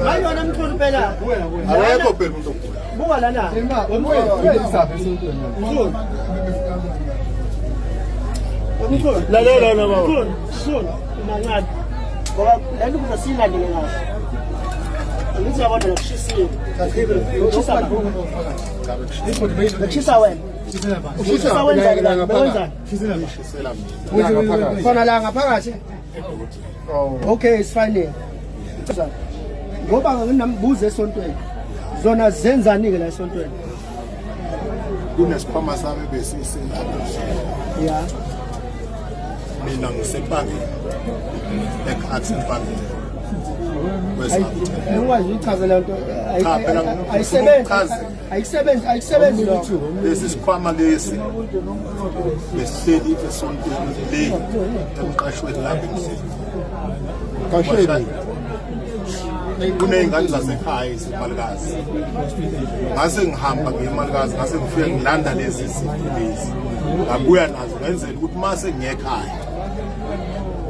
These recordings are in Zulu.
Hayi yona mkhulu phela. Akekho phela umuntu ogulayo. Buka lana. Mkhulu. Mkhulu. Lalela na baba. Mkhulu, mkhulu. Mancane. Ngoba le nto kuze siyilandele kahle. Angithi uyabona la kushisiwe. Kushisa la. Kushisa wena. Ushisa wenzani la? Wenzani? Shisela mina. Khona la ngaphakathi. Okay, it's fine. Ngoba nginambuzo esontweni. Zona zenzani ke la esontweni? Kunesikhwama sami besiselapha. Yeah. Mina ngisepakini. Ekhathi empakini. Ngikwazi ukuchaza le nto. Cha, phela Ayisebenzi. ukuchaza. Ayisebenzi, ayisebenzi lokho. Lesi sikhwama lesi besihleli esontweni le emqashweni lapho engihleli. Qashweni. Kuney'ngane zasekhaya izimalikazi. Ngase ngihamba ngiye emalikazi ngase ngifike ngilanda lezi zinto lezi. Ngabuya nazo ngenzela ukuthi uma sengiye ekhaya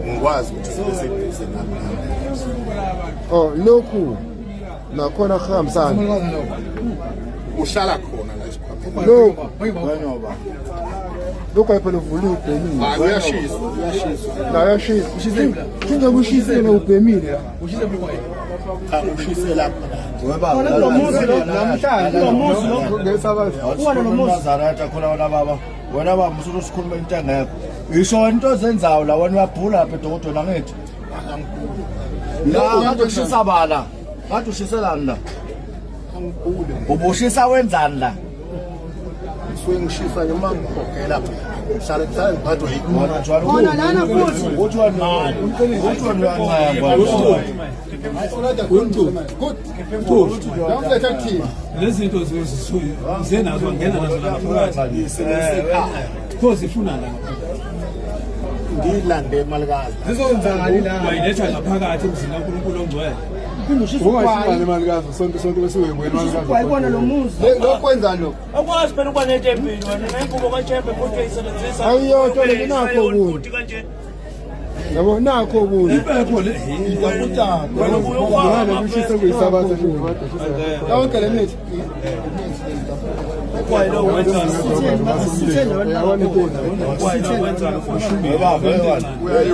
ngikwazi ukuthi sibe seduze nami. Oh lokhu nakhona kuhambisana. Uhlala khona la esikhwameni. Lokhu lokhu ayiphela uvula ubhemile. Hayi uyashisa, uyashisa. La uyashisa. Ushintshe kushisile ubhemile la. Cha ushise lapha. Khona kulo muzi lo. Kulo muzi lo. Kuwona lo muzi. Nazaretha khona wena baba. Wena baba usuke usikhuluma into engekho. Isho into ozenzayo la wena uyabhula lapha edokotela angithi. La kade ushisa bala. Kade ushiselani la? Angibhuli. Ubushisa wenzani la? Ngisuke ngishisa nje uma ngihogela mina. Ngihlale ngihlale ngiphathwe yigula. Khona lana futhi. Uthi wena uthi wena uyancengwa. Lezi zinto zize nazo angena nazo la ngaphakathi pho zifuna la Ngilande emalikazi. Zizonzani la? wayiletha ngaphakathi emzini kaNkulunkulu ongcwele. Ungashimane malikazi sonke sonke bese uyebuyela malikazi. Wayibona lo muzi. Lokhu kwenzani lokhu? Akwazi phela ukuba nento empini wena nengubo kaTshembe futhi uyayisebenzisa. Ayiyodwa le nakho okunye. Futhi kanje. Yabo nakho okunye. Ibekho le Wena ubuye ufake Ngale kushisa kuyisabatha shuba. Yonke le mithi. wenzani Yabona inkunzi. wenzani Uyaye